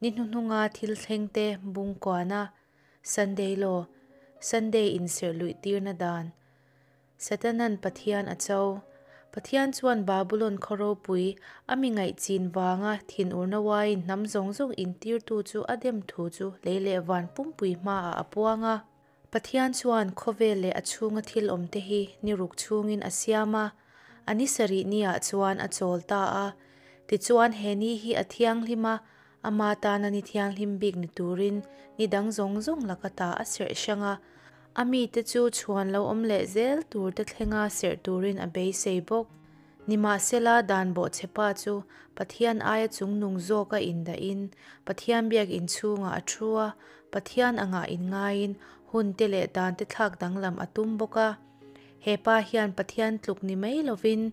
Ni hnuhnunga thil thlengte bung kuana Sunday Law, Sunday inserh luih tirna dan. Setanan Pathian a cho. Pathian chuan Babulon khaw ropui, a mi ngaihchin vanga thinurna uaiin hnam zawng zawng intirtu chu a dem thu chu lei leh van pumpui hmaah a puang a. Pathian chuan khawvel leh a chhunga thil awmte hi ni ruk chhungin a siam a, a ni sarih niah chuan a chawl ta a. Tichuan he ni hi a thianghlim a, ama tana ni thianghlim bik ni turin ni dang zawng zawng laka ta a serh hrang a, a mite chu chhuan lo awm leh zel turte thlenga serh turin a beisei bawk. Nimahsela, dan bawhchhepa chu Pathian aia chungnung zawka indahin Pathian biak inchhungah a thu a, Pathian angah inngaiin hunte leh dante thlak danglam a tum bawk a. He pa hian Pathian tluk ni mai lovin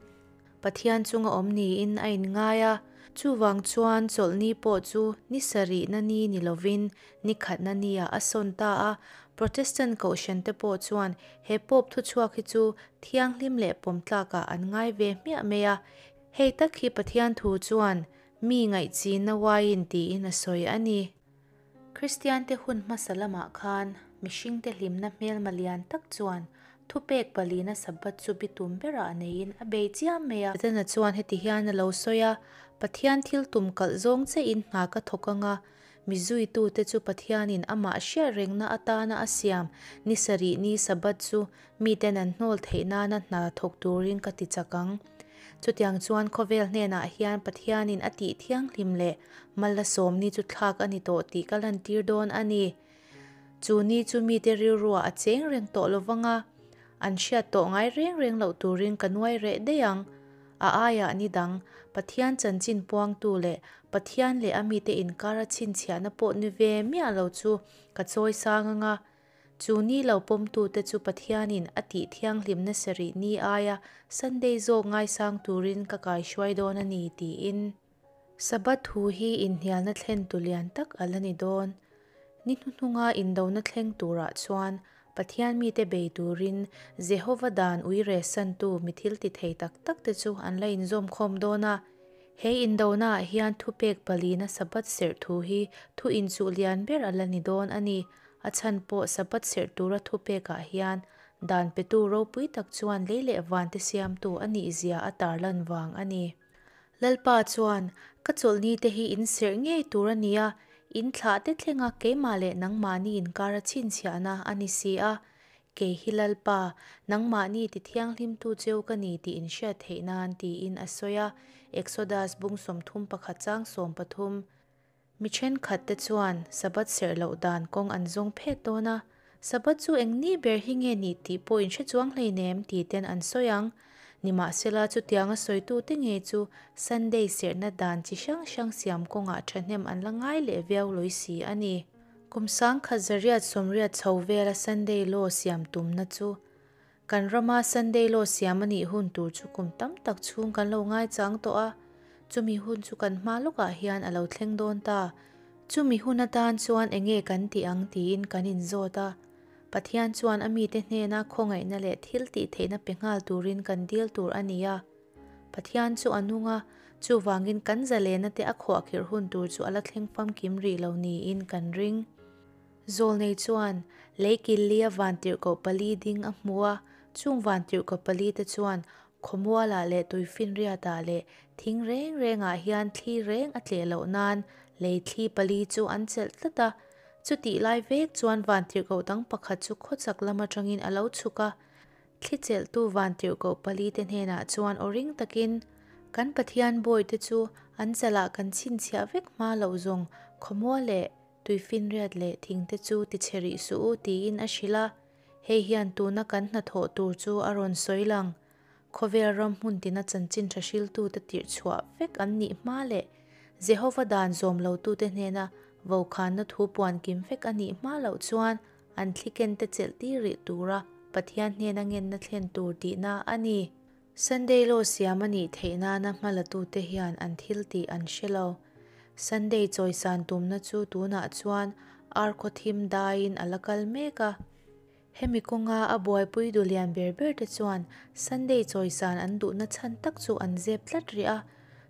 Pathian chunga awm niin a inngai a, chuvang chuan chawlhni pawh chu ni sarihna ni ni lovin ni khatna niah a sawn ta a. Protestant kohhrante pawh chuan he Pope thuchhuak hi chu thianghlim leh pawmtlakah an ngai ve hmiah mai a, hei tak hi Pathian thu chuan mi ngaihchinna uaiin tiin a sawi a ni. Kristiante hun hmasa lamah khan mihringte hlimna hmelma lian tak chuan thupek palina Sabbath chu bitum berah neiin a bei chiam mai a. Setana chuan heti hian a lo sawi a, Pathian thil tum kalh zawng chein hna ka thawk anga, Mi zuitute chu Pathianin amah hriat rengna atana a siam ni sarih ni Sabbath chu miten an hnawl theih nana hna thawk turin ka ti chak ang. Chutiang chuan khawvel hnenah hian Pathianin a tih thianghlim leh mal a sawm ni chu thlak a ni tawh tih ka lantir dawn a ni. Chu ni chu mite rilruah a cheng reng tawh lovang a, an hriat tawh ngai reng reng loh turin ka nuai reh daih ang. A aiah ni dang, Pathian chanchin puangtu leh Pathian leh a mite inkara chhinchhiahna pawh ni ve miah lo chu ka chawi sang anga, chu ni lo pawmtute chu Pathianin a tih thianghlimna sarih ni aia Sunday zawk ngaisang turin ka kaihruai dawn a ni tiin. Sabbath thu hi inhnialna thlen tu lian tak a la ni dawn. Ni hnuhnunga indona thleng turah chuan Pathian mite bei turin Jehova dan ui rehsantu mi thil ti thei tak takte chu an la inzawm khawm dawn a. He indonaah hian thupek palina Sabbath serh thu hi thu inchuh lian ber a la ni dawn a ni. A chhan pawh Sabbath serh tura thupekah hian dan petu ropui tak chuan lei leh vante siamtu a nihzia a tarlan vang a ni. Lalpa chuan, Ka chawlhni te hi in serh ngei tur a ni a, in thlah te thlenga keimah leh nangmahni inkara chhinchhiahna a ni si a. Kei hi Lalpa, nangmahni ti thianghlimtu cheu ka ni tih in hriat theih nan, tiin a sawi a, Exodus bung 31 chang 13. Mi thenkhat te chuan Sabbath serh loh dan kawng an zawng phet dawn a, Sabbath chu eng ni ber hi nge ni tih pawh in hre chuang hleinem ti ten an sawi ang. Nimahsela chutianga sawitute ngei chu Sunday serhna dan chi hrang hrang siam kawngah thahnem an la ngai leh viau lawi si a ni. Kum sangkhat zariat sawmriat chho vela Sunday law siam tumna chu Kan rama Sunday law siam a nih hun tur chu kum tam tak chhung kan lo ngaichang tawh a, chumi hun chu kan hma lawkah hian a lo thleng dawn ta. Chumi hun atan chuan enge kan tih ang tiin kan inzawt a. Pathian chuan a mite hnena khawngaihna leh thil tih theihna pe nghal turin kan dil tur a ni a. Pathian chu a nung a, chuvangin kan zalena te a khuahkhirh hun tur chu a la thleng famkim rih lo niin kan ring. Zawlnei chuan lei killia vantirhkoh pali ding a hmu a, chung vantirhkoh pali te chuan khawmualah leh tuifinriatah leh thing reng rengah hian thli reng a tleh loh nan lei thli pali chu an chelh tlat a. Chutih lai vek chuan vantirhkoh dang pakhat chu khawchak lam atangin a lo chhuk a. Thli chelhtu vantirhkoh pali te hnenah chuan aw ring takin, Kan Pathian bawite chu an chalah kan chhinchhiah vek hma loh zawng khawmual leh Tuifinriat leh thingte chu ti chhe rih suh u tiin a hrilh a, hei hian tuna kan hnathawh tur chu a rawn sawi lang. Khawvel ram hmun tina chanchin tha hriltute tirh chhuah vek an nih hma leh Jehova dan zawm lotute hnena vokhanna thu puan kim vek a nih hma loh chuan an thlikente chelh tir rih tura Pathian hnena ngenna thlen tur tihna a ni. Sunday law siam a nih theih nana hmalatute hian an thil tih an hre lo. Sunday chawisan tumna chu tunah chuan ar khaw thim daiin a la kal mek a. Hemi kawnga a buaipui duhlian ber ber te chuan Sunday chawisan an duhna chhan tak chu an zep tlat rih a.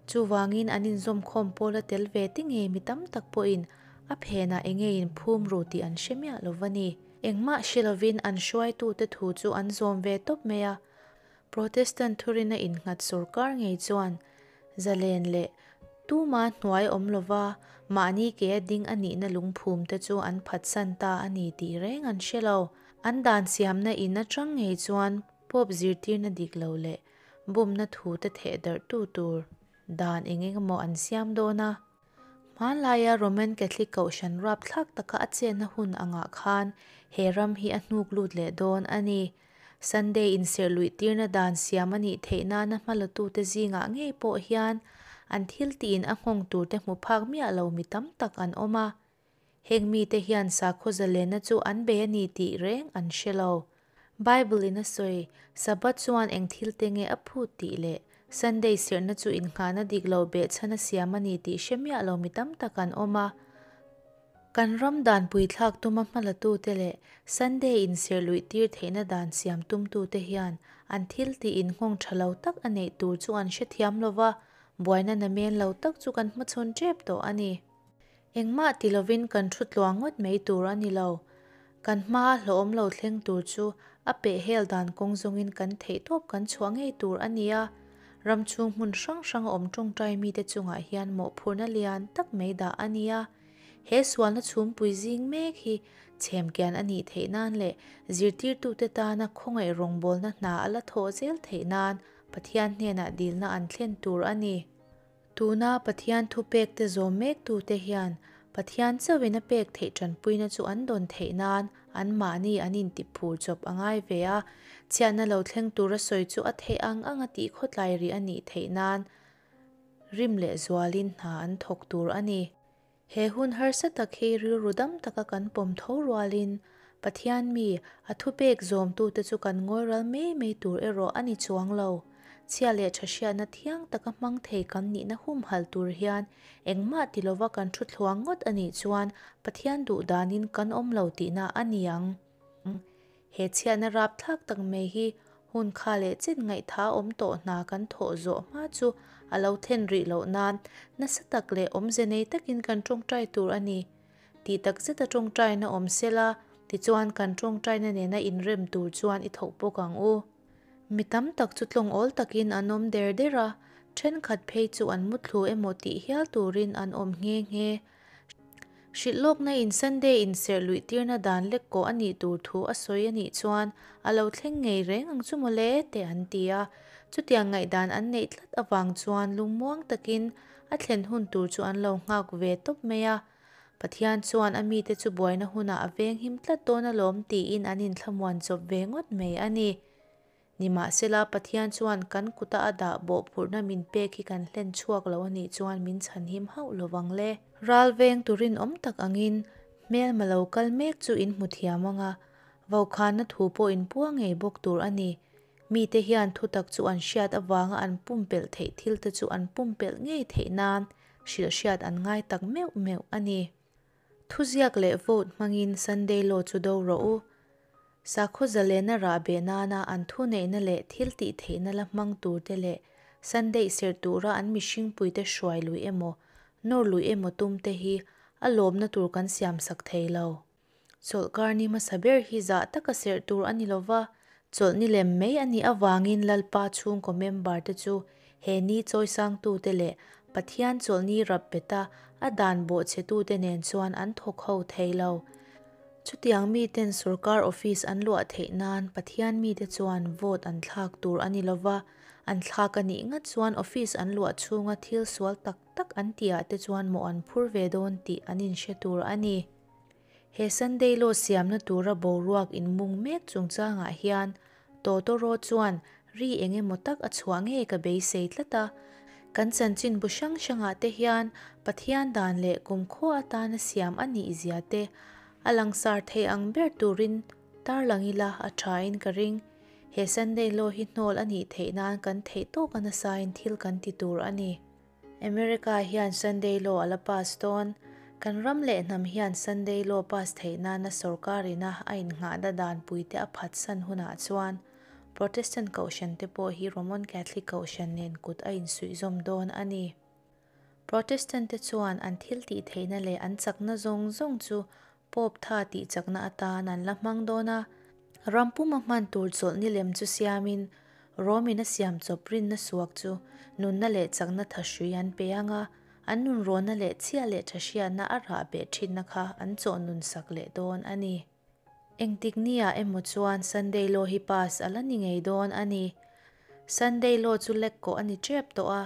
Chuvangin an inzawmkhawm pawla tel ve te ngei mi tam tak pawhin a phenah enge inphum ru tih an hre miah lo va ni. Engmah hre lovin an hruaitute thu chu an zawm ve tawp mai a. Protestant thurina innghat sawrkar ngei chuan zalen leh tuma hnuai awm lova mahni ke a ding a nihna lungphum te chu an phatsan ta a ni tih reng an hre lo. An dan siamna in atang ngei chuan Pope zirtirna dik lo leh bumna thu te theh darh tu tur dan eng eng emaw an siam dawn a. Hmanlaia Roman Catholic Kohhran rapthlak taka a chenna hun angah khan he ram hi a hnuk lut leh dawn a ni. Sunday inserh luih tirna dan siam a nih theih nana hmalatute zingah ngei pawh hian an thil tiin a nghawng turte hmu phak miah lo mi tam tak an awm a. Heng mite hian sakhaw zalenna chu an bei a ni tih reng an hre lo. Bible in a sawi, Sabbath chuan eng thil te nge a phut tih leh Sunday serhna chu innghahna dik lo behchhan a siam a ni tih hre miah lo mi tam tak an awm a. Kan ram dan puithlak tuma hmalatute leh Sunday inserh luih tir theihna dan siam tumtute hian an thil tih innghawng tha lo tak a neih tur chu an hrethiam lo va, buaina namen lo tak chu kan hmachhawn tep tawh a ni. Engmah ti lovin kan thu tluang ngawt mai tur a ni lo. Kan hmaa hlawhawm lo thleng tur chu a pehhel dan kawng zawngin kan theihtawp kan chhuah ngei tur a ni a. Ram chhung hmun hrang hranga awm tawngtai mite chungah hian mawhphurhna lian tak mai dah a ni a. He sualna chhumpui zing mek hi chhemkian a nih theih nan leh zirtirtute tana khawngaih rawngbawlna hna a la thawh zel theih nan Pathian hnenah dilna an thlen tur a ni. Tuna Pathian thupekte zawm mektute hian Pathian chauhin a pek theih tanpuina chu an dawn theih nan anmahni an intiphur chawp a ngai ve a, chhiatna lo thleng tura sawi chu a theih ang ang a tih khawtlai rih a nih theih nan rim leh zualin hna an thawk tur a ni. He hun harsa tak hi rilru dam taka kan pawm tho rualin Pathian mi, a thupek zawmtute chu kan ngawi ral mai mai tur erawh a ni chuang lo. Chhia leh tha hriatna thiang taka hmang thei kan nihna humhalh tur hian engmah ti lova kan thu thluang ngawt a nih chuan Pathian duh danin kan awm lo tihna a ni ang. He chhiatna rapthlak tak mai hi hun kha leh chin ngaihtha awm tawh hna kan thawh zawh hma chu a lo thlen rih loh nan nasa tak leh awmze nei takin kan tawngtai tur a ni. Tih tak zeta tawngtaina awm sela, tichuan kan tawngtaina nena inrem tur chuan i thawk bawk ang u. Mi tam tak chu tlawngawl takin an awm der der a, thenkhat phei chu an muthlu emaw tih hial turin an awm nghe nghe. Hrilh lawkna in Sunday inserh luih tirna dan lek kawh a nih tur thu a sawi a nih chuan a lo thleng ngei reng ang chu mawle te an ti a. Chutiang ngaihdan an neih tlat avang chuan lungmuang takin a thlen hun tur chu an lo nghak ve tawp mai a. Pathian chuan a mite chu buaina hunah a venghim tlat dawn alawm tiin an inthlamuan chawp ve ngawt mai a ni. Nimahsela, Pathian chuan kan kuta a dah bawhphurhna min pek hi kan hlen chhuak lo a nih chuan min chhanhim hauh lo vang le. Ral veng tu rinawm tak angin hmelma lo kal mek chu in hmu thiam ang a, vaukhana thu pawh in pua ngei bawk tur a ni. Mite hian thutak chu an hriat avanga an pumpelh theih thilte chu an pumpelh ngei theih nan hrilh hriat an ngai tak meuh meuh a ni. Thuziak leh vote hmangin Sunday Law chu do rawh u. Sakhaw zalena rah beh nana an thuneihna leh thil tih theihna la hmang turte leh Sunday serh tura an mihringpuite hruai lui emaw, nawr lui emaw tumte hi a lawmna tur kan siamsak thei lo. Chawlhkar ni hmasa ber hi zah taka serh tur a ni lova, chawlhni lem mai a nih avangin Lalpa chhungkaw member te chu he ni chawisangtute leh Pathian chawlhni rap beta a dan bawhchhetute nen chuan an thawk ho thei lo. Chutiang miten sorkar office an luah theih nan Pathian mite chuan vote an thlak tur a ni lova, an thlak a nih ngat chuan office an luah chhunga thil sual tak tak an tihah te chuan mawh an phur ve dawn tih an inhre tur a ni. He Sunday Law siamna tura boruak inmung mek chungchangah hian Totoro chuan ri eng emaw tak a chhuah ngei ka beisei tlat a. Kan chanchin bu hrang hrangah te hian Pathian dan leh kumkhua atana siam a nih zia te a langsar thei ang ber turin tarlang ila a thain ka ring. He Sunday Law hi hnawl a nih theih nan kan theih tawk a nasain thil kan ti tur a ni. America hian Sunday Law a la pass dawn. Kan ram leh hnam hian Sunday Law pass theih nana sorkar ina a innghahna danpuite a phatsan hunah chuan. Protestant Kohhrante pawh hi Roman Catholic Kohhran nen kut a insuihzawm dawn a ni. Protestant-te chuan an thiltihtheihna leh an chakna zawng zawng chu Pope tha tih chakna atan an la hmang dawn a. Ram puma hman tur chawlhni lem chu siamin Rome-in a siam chawp rinna suak chu nunna leh chakna tha hrui an pe ang a, an nunrawnna leh chhia leh tha hriatna a rah beh thinna kha an chawh nun sak leh dawn a ni. Engtik niah emaw chuan Sunday Law hi pass a la ni ngei dawn a ni. Sunday Law chu lek kawh a ni tep tawh a,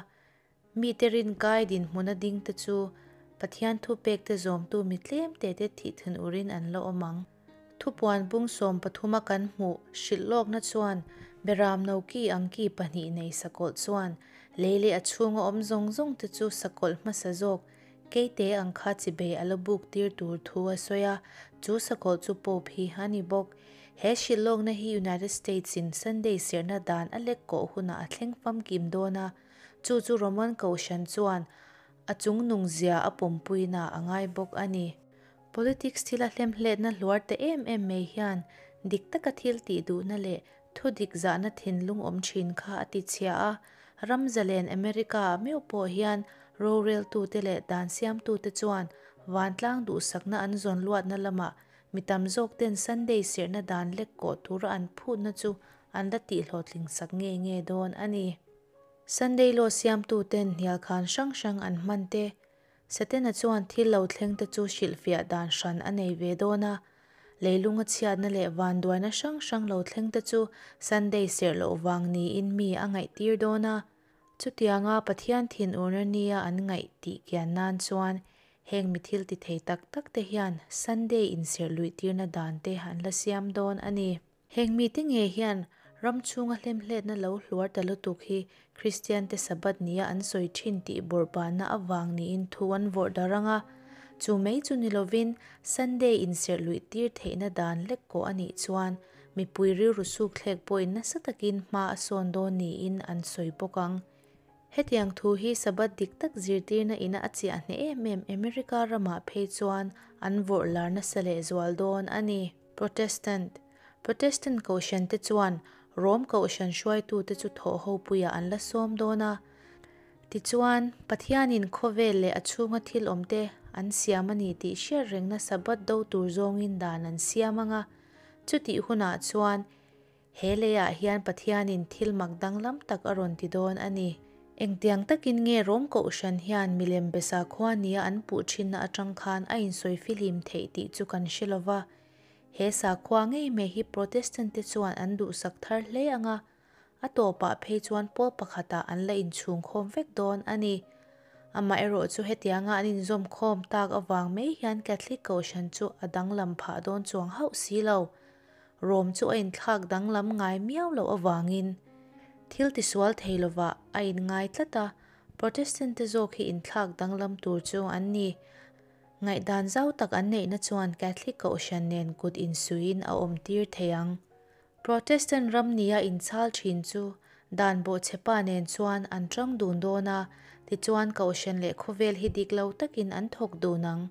Mite rinkai dinhmuna dingte chu Pathian thupekte zawmtu mi tlemte te thih thin urin an la awm ang. Thupuan bung 13 a kan hmuh hrilh lawkna chuan Beram no ki ang ki pahnih nei sakawlh chuan lei leh a chhunga awm zawng zawng te chu sakawlh hmasa zawk keite ang kha chibei a la buk tir tur thu a sawi a, chu sakawlh chu Pope hi a ni bawk. He hrilh lawkna hi United States in Sunday serhna dan a lek kawh hunah a thleng famkim dawn a, Chu chu Roman Kohhran chuan a chungnungzia a pawmpuina a ngai bawk a ni. Politics thila hlemhletna hluar ta em em mai hian dik taka thil tih duhna leh thu dik zahna thinlung awm thin kha a tichhia a. Ram zalen America-ah meuh pawh hian roreltute leh dan siamtute chuan vantlang duhsakna an zawn luatna lamah mi tam zawkten Sunday serhna dan lek kawh tura an phutna chu an la tihhlawhtling sak nge nge dawn a ni. Sunday Law siamtuten hnialkhan hrang hrang an hman te, Setana chuan thil lo thleng te chu hrilhfiah dan hran a nei ve dawn a, leilunga chhiatna leh vanduaina hrang hrang lo thleng te chu Sunday serh loh vang niin mi a ngaihtir dawn a. Chutianga Pathian thinurna nia an ngaih tih kian nan chuan heng mi thil ti thei tak tak te hian Sunday inserh luihtirna dan te an la siam dawn a ni. Heng mite ngei hian ram chhunga hlemhletna lo hluar ta lutuk hi Kristiante Sabbath nia an sawi thin tih bawrhbahna avang niin thu an vawrh darh ang a. Chu mai chu ni lovin Sunday inserh luih tir theihna dan lek kawh a nih chuan mipui rilru sukthlek pawhin nasa takin hma a sawn dawn niin an sawi bawk ang. Hetiang thu hi Sabbath dik tak zirtirna ina a chiah hneh em em America ramah phei chuan an vawrh lar nasa lehzual dawn a ni. Protestant Protestant Kohhrante chuan Rom Kohhran hruaitute chu thawh hopuiah an la sawm dawn a. Tichuan, Pathianin khawvel leh a chhunga thil awmte an siam a ni tih hriat rengna Sabbath do tur zawngin dan an siam ang a. Chutih hunah chuan he leiah hian Pathianin thil mak danglam tak a rawn ti dawn a ni. Engtiang takin nge Rom Kohhran hian milem be sakhua nia an puh thinna atang khan a insawi fihlim theih tih chu kan hre lo va. He sakhua ngei mai hi Protestant te chuan an duhsak thar hle ang a, a tawpah phei chuan pawl pakhatah an la inchhungkhawm vek dawn a ni. Amaherawh chu hetianga an inzawmkhawm tak avang mai hian Catholic Kohhran chu a danglam phah dawn chuang hauh si lo. Rom chu a inthlak danglam ngai miau loh avangin thil tisual thei lovah a inngai tlat a, Protestant te zawk hi inthlak danglam tur chu an ni. Ngaihdan zau tak an neihna chuan Catholic Kohhran nen kut insuihin a awmtir thei ang. Protestant ram nia inchhal thin chu dan bawhchhepa nen chuan an tang dun dawn a, tichuan Kohhran leh khawvel hi dik lo takin an thawk dun ang.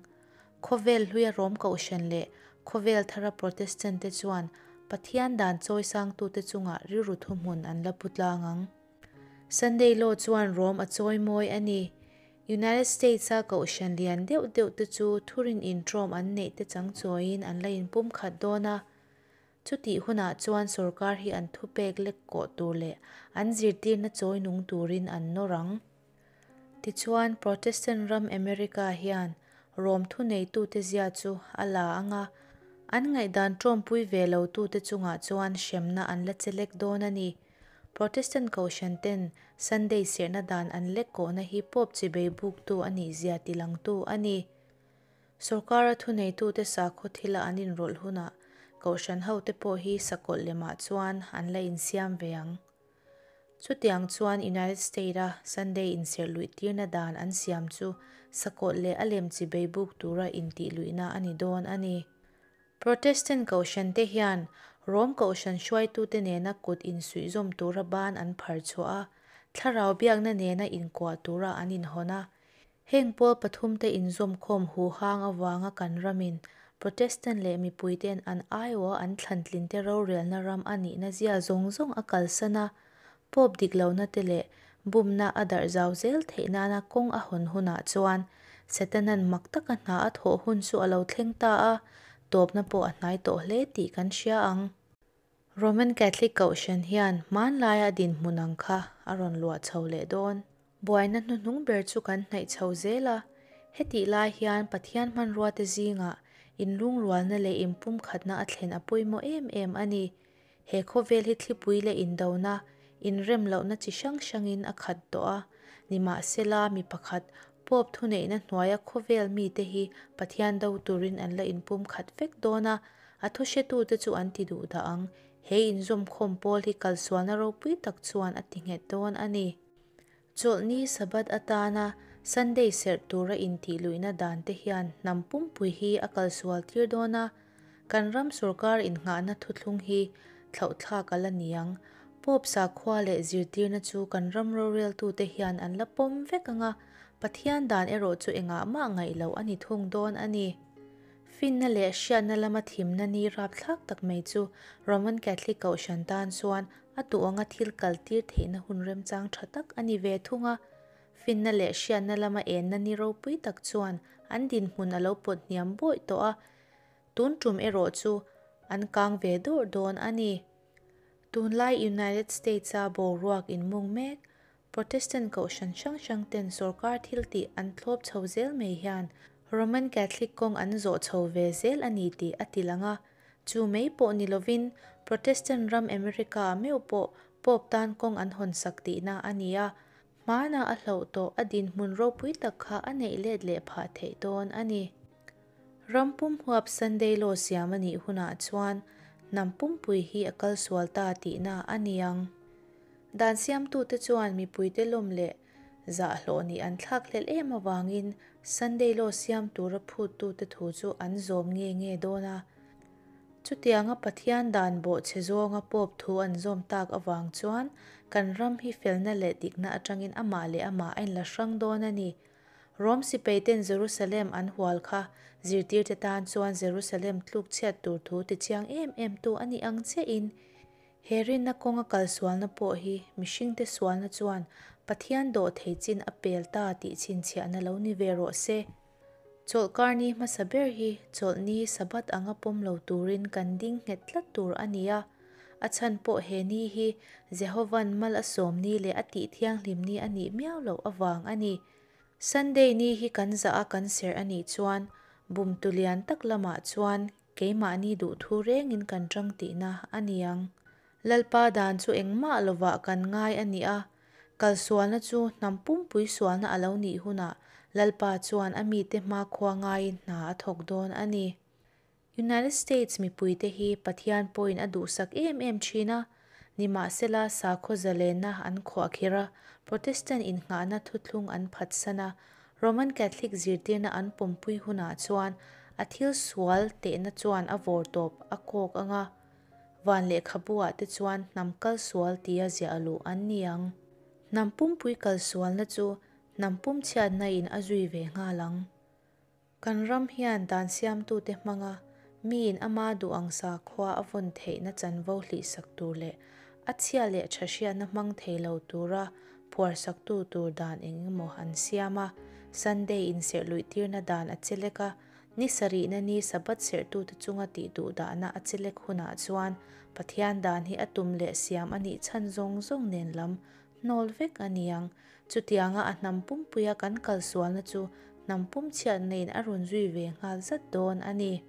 Khawvel hluia Rom Kohhran leh khawvel thara Protestant te chuan Pathian dan chawisangtute chungah rilru thuhmun an la pu tlang ang. Sunday Law chuan Rom a chawi mawi a ni. United States-a Kohhran lian deuh deuh te chu thurin intrawm an neih te chang chawiin an la inpumkhat dawn a. Chutih hunah chuan sorkar hi an thupek lek kawh tur leh an zirtirna chawi nung turin an nawr ang. Tichuan, Protestant ram America hian Rom thuneitute zia chu a la ang a, an ngaihdan tawmpui ve lotute chungah chuan hremna an la che lek dawn a ni. Protestant Kohhran ten Sunday serhna dan an lek kawhna hi Pope chibei buktu a nih zia tilangtu a ni. Sorkara thuneitute sakhaw thila an inrawlh hunah Kohhran hote pawh hi sakawlh lemah chuan an la insiam ve ang. Chutiang chuan United State-a Sunday inserh luihtirna dan an siam chu sakawlh leh a lem chibei buk tura intihluihna a ni dawn a ni. Protestant Kohhrante hian Rom Kohhran hruaitute nena kut insuihzawm tura ban an phar chhuah a, thlarau biakna nena inkuah tura an inhawn a. Heng pawl pathumte inzawmkhawm huhang avanga kan ramin Protestant leh mipuite'n an aiawha an thlantlinte rorelna ram a nihna zia zawng zawng a kalsan a, Pope dik lohna te leh bumna a darh zau zel theih nana kawng a hawn hunah chuan Setana'n mak taka hna a thawh hun chu a lo thleng ta a, tawpna pawh a hnai tawh hle tih kan hria ang. Roman Catholic Kohhran hian hmanlaia a dinhmun ang kha a rawn luah chho leh dawn. Buaina hnuhnung ber chu kan hnaih chho zel a, hetih lai hian Pathian hmanruate zingah inlungrualna leh inpumkhatna a thlen a pawimawh em em a ni. He khawvel hi thlipui leh indona, inrem lohna chi hrang hrangin a khat tawh a, nimahsela mi pakhat Pope thuneihna hnuaia khawvel mite hi Pathian do turin an la inpumkhat vek dawn a, a thuhretute chu an ti duh dah ang. He inzawmkhawm pawl hi kalsualna ropui tak chuan a ti nghet dawn a ni. Chawlhni Sabbath atana Sunday serh tura intihluihna dan te hian hnam pumpui hi a kalsual tir dawn a, kan ram sorkar innghahna thuthlung hi thlauhthlak a la ni ang. Pope sakhua leh zirtirna chu kan ram roreltute hian an la pawm vek ang a, Pathian dan erawh chu engah mah ngaih loh a ni thung dawn a ni. Finna leh hriatna lama thimna ni rapthlak tak mai chu Roman Catholic Kohhran tan chuan a duh anga thil kaltir theihna hun remchang tha tak a ni ve thung a. Finna leh hriatna lama enna ni ropui tak chuan an dinhmun a lo pawt hniam bawih tawh a, tun tum erawh chu an kang ve dawrh dawn a ni. Tunlai United States-a boruak inmung mek Protestant kohhran hrang hrang ten sorkar thil tih an thlawp chho zel mai hian Roman Catholic kawng an zawh chho ve zel a ni tih a ti lang a. Chu mai pawh ni lovin Protestant ram America ah meuh pawh Pope tan kawng an hawn sak tihna a ni a. Hmana a hloh tawh a dinhmun ropui tak kha a neih let leh phah theih dawn a ni. Ram pum huap Sunday Law siam a nih hunah chuan hnam pumpui hi a kal sual ta tihna a ni ang. Dan siamtute chuan mipuite lawm leh zahhlawh nih an thlakhlelh em avangin Sunday Law siam tura phuttute thu chu an zawm nge nge dawn a. Chutianga Pathian dan bawhchhe zawnga Pope thu an zawm tak avang chuan kan ram hi felna leh dikna atangin amah leh amah a inla hrang dawn a ni. Rom sipaiten Jerusalem an hual kha zirtirte tan chuan Jerusalem tluk chhiat tur thu tichiang em em tu a nih ang chiahin He rinna kawnga kalsualna pawh hi mihringte sualna chuan Pathian dawh thei chin a pel ta tih chhinchhiahna lo ni ve rawh se. Chawlhkar ni hmasa ber hi chawlhni Sabbath anga pawm lo turin kan ding nghet tlat tur a ni a. A chhan pawh he ni hi Jehova'n mal a sawm ni leh a tih thianghlim ni a nih miau loh avang a ni. Sunday ni hi kan zah a kan serh a nih chuan bumtu lian tak lamah chuan Keimahni duhthu rengin kan ṭang tihna a ni ang. Lalpa dan chu engmah lovah kan ngai a ni a, kalsualna chu hnam pumpui sualna a lo nih hunah Lalpa chuan a mite hmakhua ngaiin hna a thawk dawn a ni. United States mipuite hi Pathian pawhin a duhsak em em ṭhin a, nimahsela sakhaw zalenna an khuahkhirh a, Protestant innghahna thuthlung an phatsan a, Roman Catholic zirtirna an pawmpui hunah chuan a thil sual tehna chuan a vawr tawp a kawk ang a, van lehkhabu-ah te chuan hnam kal sual tia ziah luh an ni ang. Hnam pumpui kal sualna chu hnam pum chhiatna in a zui ve nghal ang. Kan ram hian dan siamtute hmanga miin ama duh ang sakhua a vawn theihna chanvo hlihsak tur leh a chhia leh tha hriatna hmang thei lo tura phuarsaktu tur dan eng emaw an siam a, Sunday inserh luihtirna dan a chelek a, ni sarihna ni Sabbath serhtute chunga tih duhdahna a chelek hunah chuan Pathian dan hi a tum leh siam a nih chhan zawng zawng nen lam hnawl vek a niang. Chutianga a hnam pumpuia kan kalsualna chu hnam pum chhiatna in a rawn zui ve nghal zat dawn a ni.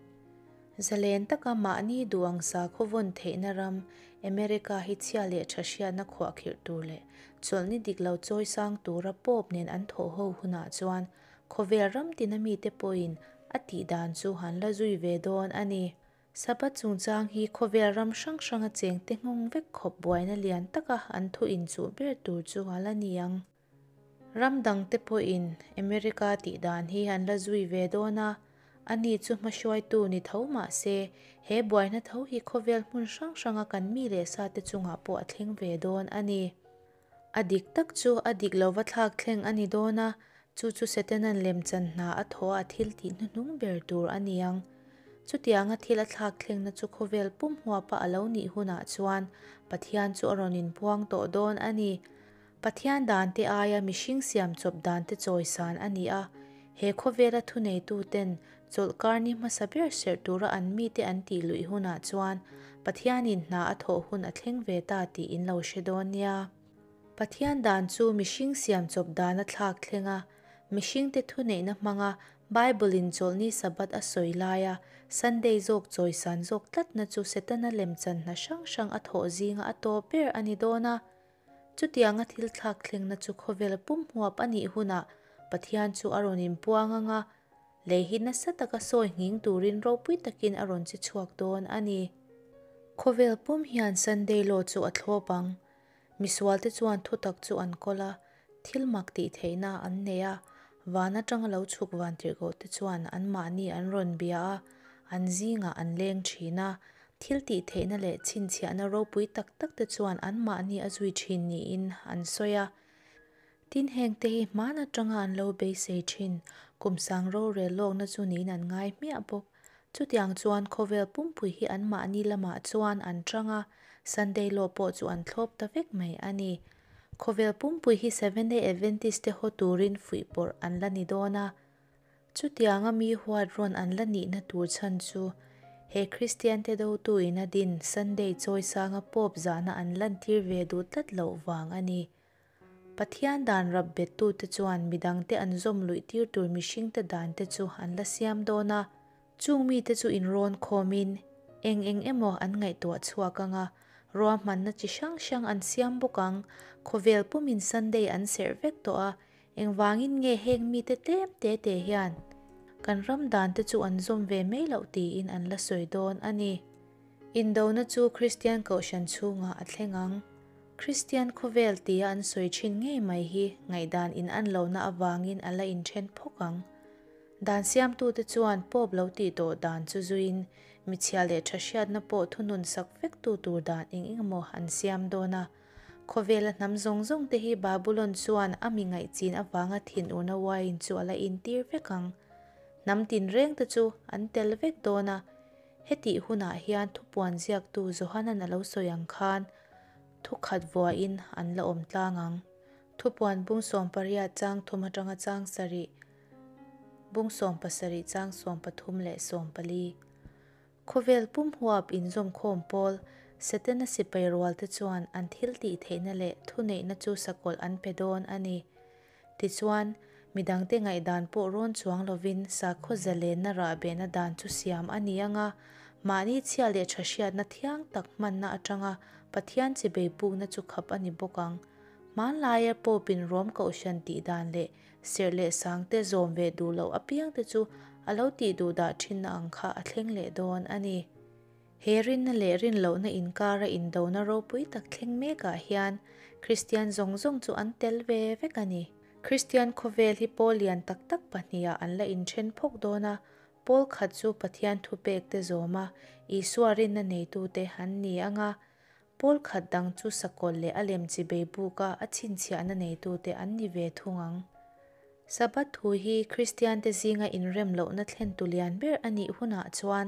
Zalen taka mahni duh ang sakhaw vawn theihna ram America hi chhia leh tha hriatna khuahkhirh tur leh chawlhni dik lo chawisang tura Pope nen an thawh ho hunah chuan khawvel ram tina mite pawhin a tih dan chu han la zui ve dawn a ni. Sabbath chungchang hi khawvel ram hrang hranga chengte nghawng vek khawp buaina lian taka an thu inchuh ber tur chu a la ni ang. Ram dangte pawhin America tih dan hi an la zui ve dawn a, ani chu hmahruaitu ni tho mah se, he buaina tho hi khawvel hmun hrang hranga kan mi leh sate chungah pawh a thleng ve dawn a ni. A dik tak chu a dik lova thlak thleng a ni dawn a, chu chu Setana'n lemchan hna a thawh a thil tih hnuhnung ber tur a ni ang. Chutianga thil a thlak thlengna chu khawvel pum huapa a lo nih hunah chuan Pathian chu a rawn inpuang tawh dawn a ni. Pathian dante aia mihring siam chawp dante chawisan a ni a, he khawvela thuneituten chawlhkar ni hmasa ber serh tura an mite an tih luih hunah chuan Pathianin hna a thawh hun a thleng ve ta tih in lo hre dawn nia. Pathian dan chu mihring siam chawp dan a thlak thleng a, mihringte thuneihna hmanga Bible-in Chawlhni Sabbath a sawi laia Sunday zawk chawisan zawk tlatna chu Setana lemchan hna hrang hrang a thawh zinga a tawp ber a ni dawn a. Chutianga thil thlak thlengna chu khawvel pum huap a nih hunah Pathian chu a rawn inpuang ang a, lei hi nasa taka sawi nghing turin ropui takin a rawn che chhuak dawn a ni. Khawvel pum hian Sunday Law chu a thlawp ang. Misualte chuan thutak chu an kawl a, thil mak tih theihna an nei a, van atanga lo chhuk vantirhkohte chuan anmahni an rawn bia a, an zingah an leng thin a, thil tih theihna leh chhinchhiahna ropui tak takte chuan anmahni a zui thin niin an sawi a. Tin, hengte hi hman atanga an lo beisei thin, kum sang rorel lawkna chu niin an ngai hmiah bawk. Chutiang chuan khawvel pumpui hi anmahni lamah chuan an tang a, Sunday Law pawh chu an thlawp ta vek mai a ni. Khawvel pumpui hi Seventh-day Adventist te haw turin fuihpawrh an la ni dawn a. Chutianga mi huat rawn an la nihna tur chhan chu he Kristian te dotu in a din Sunday chawisanga Pope zahna an lantir ve duh tlat loh vang a ni. Pathian dan rap bettute chuan midangte an zawm luih tir tur mihringte dante chu an la siam dawn a. Chung mite chu inrawn khawmin eng eng emaw an ngaihtuah chhuak ang a, ruahmanna chi hrang hrang an siam bawk ang. Khawvel pumin Sunday an serh vek tawh a, engvangin nge heng mite tlem te te hian kan ram dante chu an zawm ve mai loh tiin an la sawi dawn a ni. Indona chu Kristian Kohhran chhungah a thleng ang. Kristian khawvel tia an sawi thin ngei mai hi ngaihdan in an lohna avangin a la inthen phawk ang. Dan siamtute chuan Pope lo tih tawh dan chu zuiin michhia leh tha hriatna pawh thunun sak vektu tur dan eng eng emaw an siam dawn a. Khawvela hnam zawng zawng te hi Babulon chuan a mi ngaihchin avanga thinurna wine chu a la intir vek ang. Hnam tinreng te chu an tel vek dawn a. Hetih hunah hian thupuan ziaktu Johanan a lo sawi ang khan thukhat vuahin an la awm tlang ang. Thupuan bung 18 chang thum atanga chang sarih, bung 17 chang 13 leh 14. Khawvel pum huap inzawmkhawm pawl Setana sipai rualte chuan an thil tih theihna leh thuneihna chu sakawlh an pe dawn a ni. Tichuan, midangte ngaihdan pawh rawn chuang lovin sakhaw zalenna rahbehna dan chu siam a ni ang a, mahni chhia leh tha hriatna thiang tak hmanna atanga Pathian chibei pukna chu khap a ni bawk ang. Hmanlaia Pope-in Rom Kohhran tih dan leh serh leh sangte zawm ve duh loh apiangte chu a lo tih duh dah thinna ang kha a thleng leh dawn a ni. He rinna leh rinlohna inkara indona ropui tak thleng mekah hian Kristian zawng zawng chu an tel ve vek a ni. Kristian khawvel hi pawl lian tak tak pahnihah an la inthen phawk dawn a, pawl khat chu Pathian thupekte zawma Isua rinna neitute an ni ang a, pawl khat dang chu sakawlh leh a lem chi bei buka a chhinchhiahna neitute an ni ve thung ang. Sabbath thu hi Kristiante zinga inrem lohna thlentu lian ber a nih hunah chuan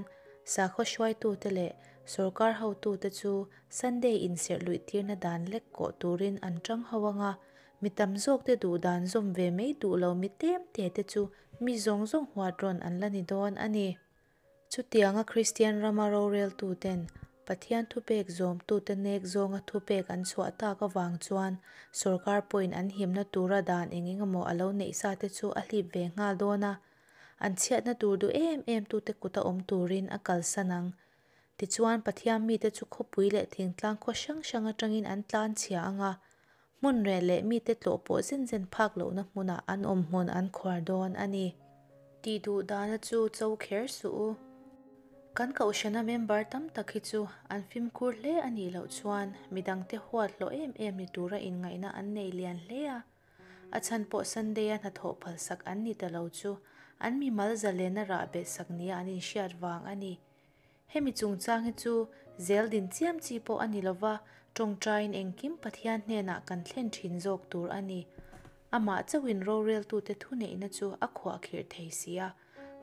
sakhaw hruaitute leh sorkar hotute chu Sunday inserh luihtirna dan lek kawh turin an tang ho ang a, mi tam zawkte duh dan zawm ve mai duh lo mi tlem te te chu mi zawng zawng huat rawn an la ni dawn a ni. Chutianga Kristian rama roreltuten Pathian thupek zawmtute nek zawnga thupek an chhuah tak avang chuan sorkar pawhin an himna tura dan eng eng emaw a lo neih sa te chu a hlip ve nghal dawn a, an chhiatna tur duh em em tute kuta awm turin a kalsan ang. Tichuan Pathian mite chu khawpui leh thingtlang khaw hrang hrang atangin an tlanchhia ang a, hmun reh leh mite tlawh pawh zen zen phak lohna hmunah an awm hmun an khuar dawn a ni. Tih duh dana chu cho kher suh u. Kan kohhrana member tam tak hi chu an fimkhur hle a nih loh chuan midangte huat hlawh em em ni tura inngaihna an nei lian hle a. A chhan pawh Sunday-a hnathawh phalsak an ni ta lo chu an mimal zalena rahbeh sak nia an inhriat vang a ni. Hemi chungchang hi chu zel din chiam chi pawh a ni lova, tawngtaiin engkim Pathian hnenah kan thlen thin zawk tur a ni. Amah chauhin roreltute thuneihna chu a khuahkhirh thei si a,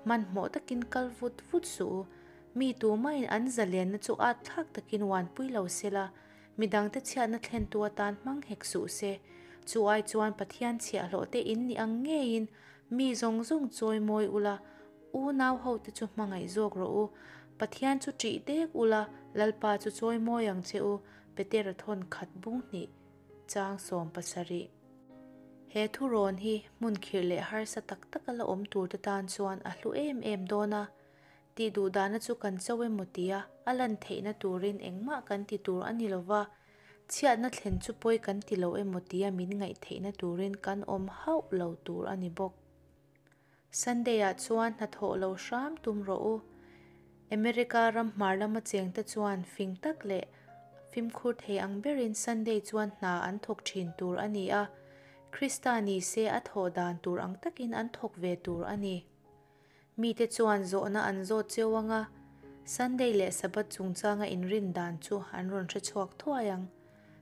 hmanhmawh takin kal vut vut suh u. Mi tumahin an zalenna chu at thlak takin uanpui lo sela, midangte chhiatna thlentu atan hmang hek suh se. Chu ai chuan Pathian chhiahhlawhte in nih ang ngeiin mi zawng zawng chawi mawi ula, unau hote chu hmangaih zawk rawh u. Pathian chu ṭih dek ula, Lalpa chu chawi mawi ang che u, Petera thawn khat bung hnih chang 70. He thurawn hi hmun khirh leh harsa tak taka la awm turte tan chuan a hlu em em dawn a. Tih duh dahna chu kan cho emaw tia a lan theihna turin engmah kan ti tur a ni lo va, chhiatna thlen chu pawi kan ti lo emaw tia min ngaih theihna turin kan awm hauh lo tur a ni bawk. Sunday-ah chuan hnathawh lo hram tum rawh u. America ram hmar lama chengte chuan fing tak leh fimkhur thei ang berin Sunday chuan hna an thawk thin tur a ni a, Krista ni se a thawh dan tur ang takin an thawk ve tur a ni. Mite chuan zawhna an zawt cheu ang a, Sunday leh Sabbath chungchanga inrin dan chu an rawn hre chhuak thuai ang.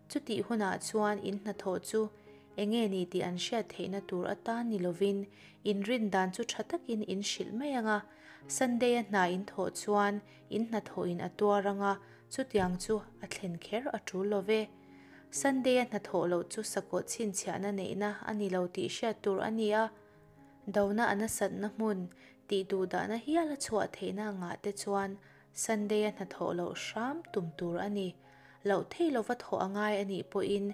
Chutih hunah chuan in hnathawh chu enge ni tih an hriat theihna tur atan ni lovin inrin dan chu tha takin in hrilh mai ang a, Sunday-a hna in thawh chuan in hnathawhin a tuar ang a, chutiang chu a thlen kher a tul lo ve. Sunday-a hnathawh loh chu sakawh chhinchhiahna neihna a ni lo tih hriat tur a ni a. Dona a nasatna hmun tih duhdahna hial a chhuah theihna angah te chuan Sunday-a hnathawh loh hram tum tur a ni. Loh thei lova thawh a ngai a nih pawhin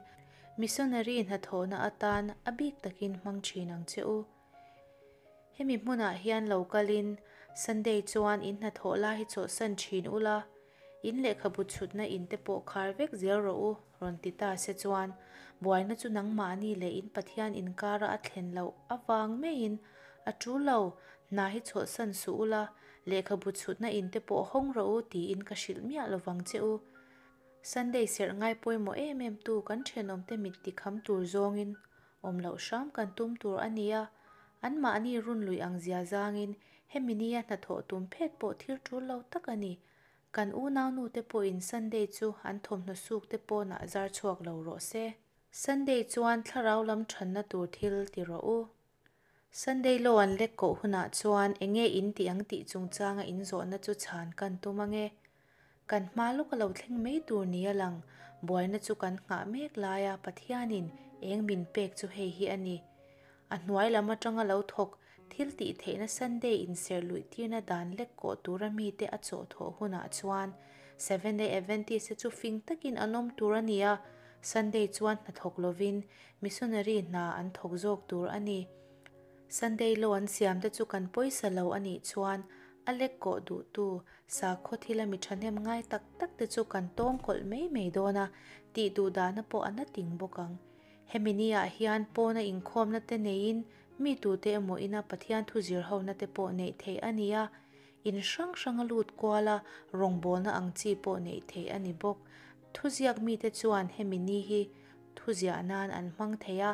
missionary hnathawhna atan a bik takin hmang thin ang che u. Hemi hmunah hian lo kalin Sunday chuan in hnathawh lai hi chawlhsan thin ula, In lehkhabu chhutna in te pawh khar vek zel rawh u, rawn ti ta se chuan buaina chu nangmahni leh in Pathian inkara a thlen loh avang maiin a tul lo, hna hi chawlhsan suh ula, lehkhabu chhutna in te pawh hawng rawh u tiin ka hrilh miah lovang che u. Sunday serh ngai pawimawh em em tu kan thenawmte mit tikham tur zawngin awm loh hram kan tum tur a ni a, anmahni runluih ang zia zangin hemi nia hnathawh tum phet pawh thil tul lo tak a ni. Kan unaunu te pawhin Sunday chu an thawmhnaw suk te pawnah zar chhuak lo rawh se. Sunday chuan thlarau lam thanna tur thil ti rawh u. Sunday law an lek koh hunah chuan enge in tih ang tih chungchanga in zawhna chu chhan kan tum ange. Kan hma lawk a lo thleng mai tur ni a lang, buaina chu kan nghah mek laia Pathianin eng min pek chu hei hi a ni. A hnuai lam atanga lo thawk thil tih theihna Sunday inserh luih tirna dan lek kawh tura mite a chawh thawh hunah chuan Seventh Day Adventist te chu fing takin an awm tur a ni a, Sunday chuan hna thawk lovin missionary hna an thawk zawk tur a ni. Sunday law an siam te chu kan pawisa lo a nih chuan a lek kawh duhtu sakhaw thila mi thahnem ngai tak tak te chu kan tawng kawlh mai mai dawn a, tih duh dahna pawh a na ting bawk ang. Hemi ni ah hian pawna inkhawmna te neiin mi tute emaw ina Pathian thu zir hona te pawh neih theih a ni a, in hrang hranga lut kuala rawngbawlna ang chi pawh neih theih a ni bawk. Thuziak mite chuan hemi ni hi thuziah nan an hmang thei a,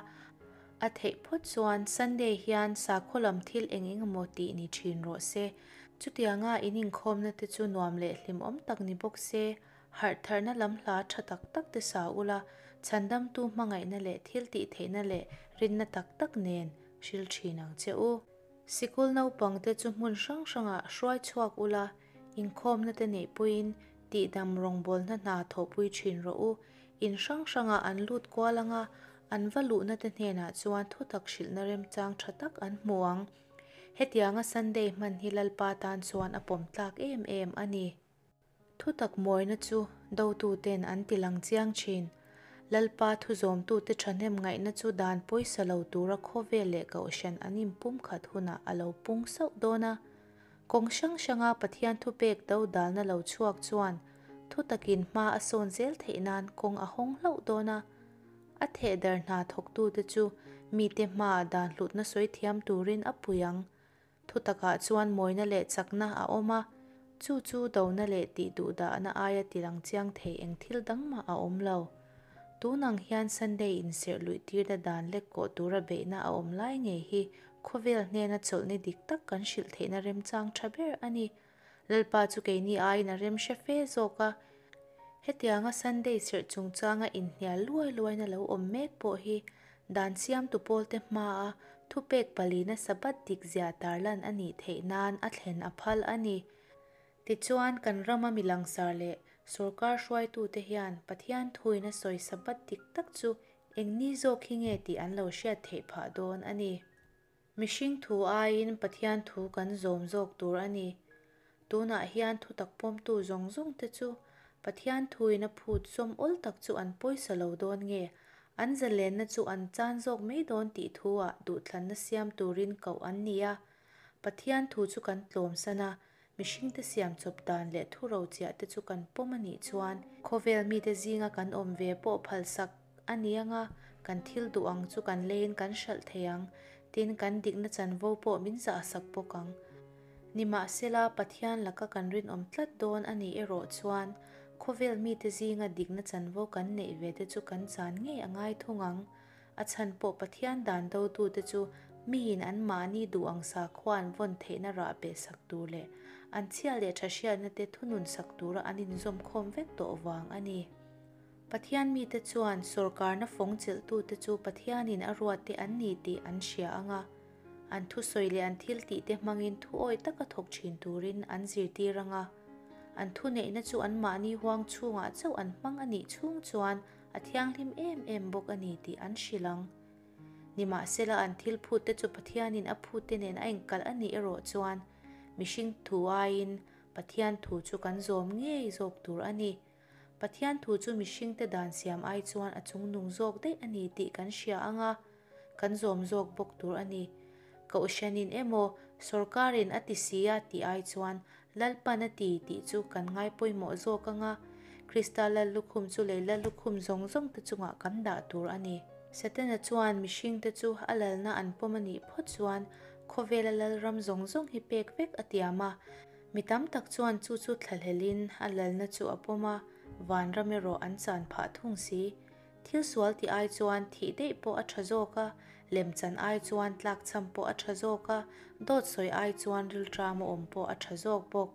a theih phawt chuan Sunday hian sakhaw lam thil eng eng emaw tih ni thin rawh se. Chutianga in inkhawmna te chu nuam leh hlimawm tak ni bawk se, Harhtharna lam hla tha tak tak te sa ula, chhandamtu hmangaihna leh thil tih theihna leh rinna tak tak nen hril thin ang che u. Sikul naupang te chu hmun hrang hrangah hruai chhuak ula, inkhawmna te neih puiin tihdam rawngbawlna hna thawhpui thin rawh u. In hrang hrangah an lut kual anga, an va luhna te hnenah chuan thutak hrilhna remchang tha tak an hmu ang. Hetianga Sunday hman hi Lalpa tan chuan a pawm tlak em em a ni. Thutak mawina chu dotuten an ti lang chiang thin. Lalpa thuzawmtute thahnem ngaihna chu dan pawisa lo tura khawvel leh kohhran an inpumkhat hunah a lo pung sauh dawn a. Kawng hrang hranga Pathian thupek dodalna lo chhuak chuan thutakin hma a sawn zel theih nan kawng a hawng hlauh dawn a. A thehdar hna thawktute chu mite hmaah dan hlutna sawi thiam turin a pui ang. Thutakah chuan mawina leh chakna a awm a, chu chu dona leh tih duhdahna aia tilang chiang thei eng thil dang mah a awm lo. Tun ang hian Sunday inserh luih tirna dan lek kawh tura beihna a awm lai ngei hi khawvel hnena chawlhni dik tak kan hrilh theihna remchang tha ber a ni. Lalpa chu keini aiin a rem hre fe zawk a. Hetianga Sunday serh chungchanga inhnial luai luaina lo awm mek pawh hi dan siamtu pawlte hmaa thupek palina Sabbath dikzia tarlan a nih theih nan a thlen a phal a ni. Tichuan, kan rama mi langsar leh sawrkar hruaitute hian Pathian thuin a sawi Sabbath dik tak chu eng ni zawk hi nge tih an lo hriat theih phah dawn a ni. Mihring thu aiin Pathian thu kan zawm zawk tur a ni. Tunah hian thutak pawmtu zawng zawng te chu Pathian thuin a phut zawm awl tak chu an pawisa lo dawn nge, an zalenna chu an chan zawk mai dawn tih thu ah duhthlanna siam turin koh an ni a. Pathian thu chu kan tlawmsan a, mihringte siam chawp dan leh thu rochiah te chu kan pawm a nih chuan khawvel mite zinga kan awm ve pawh phalsak a ni anga kan thil duh ang chu kan leiin kan hralh thei ang, tin kan dikna chanvo pawh min zahsak bawk ang. Nimahsela, Pathian laka kan rinawm tlat dawn a nih erawh chuan khawvel mite zinga dikna chanvo kan neih ve te chu kan chan ngei a ngai thung ang. A chhan pawh Pathian dan dotute chu miin anmahni duh ang sakhua an vawn theihna rah beh sak tur leh an chhia leh tha hriatna te thunun sak tura an inzawm khawm vek tawh vang a ni. Pathian mite chuan sawrkarna fawng chelhtute chu Pathianin a ruatte an ni tih an hria ang a, an thusawi leh an thiltihte hmangin thuawi taka thawk thin turin an zirtir ang a, an thuneihna chu anmahni huang chhungah chauh an hmang a nih chhung chuan a thianghlim em em bawk a ni tih an hrilh ang. Nimahsela an thil phut te chu Pathianin a phut te nen a inkalh a nih erawh chuan mihring thu aiin Pathian thu chu kan zawm ngei zawk tur a ni. Pathian thu chu mihringte dan siam ai chuan a chungnung zawk daih a ni tih kan hria ang a, kan zawm zawk bawk tur a ni. Kohhranin emaw sawrkarin a ti si a tih ai chuan Lalpan a ti tih chu kan ngai pawimawh zawk ang a, Krista lal lukhum chu lei lal lukhum zawng zawng te chungah kan dah tur a ni. Setana chuan mihringte chu a lalna an pawm a nih phawt chuan khawvela lal ram zawng zawng hi pek vek a tiam a. Mi tam tak chuan chu chu thlahlelin a lalna chu a pawm a, vanram erawh an chan phah thung si. Thil sual tih ai chuan thih daih pawh a tha zawk a, lemchan ai chuan tlakchham pawh a tha zawk a, dawt sawi ai chuan rilṭam a awm pawh a tha zawk bawk.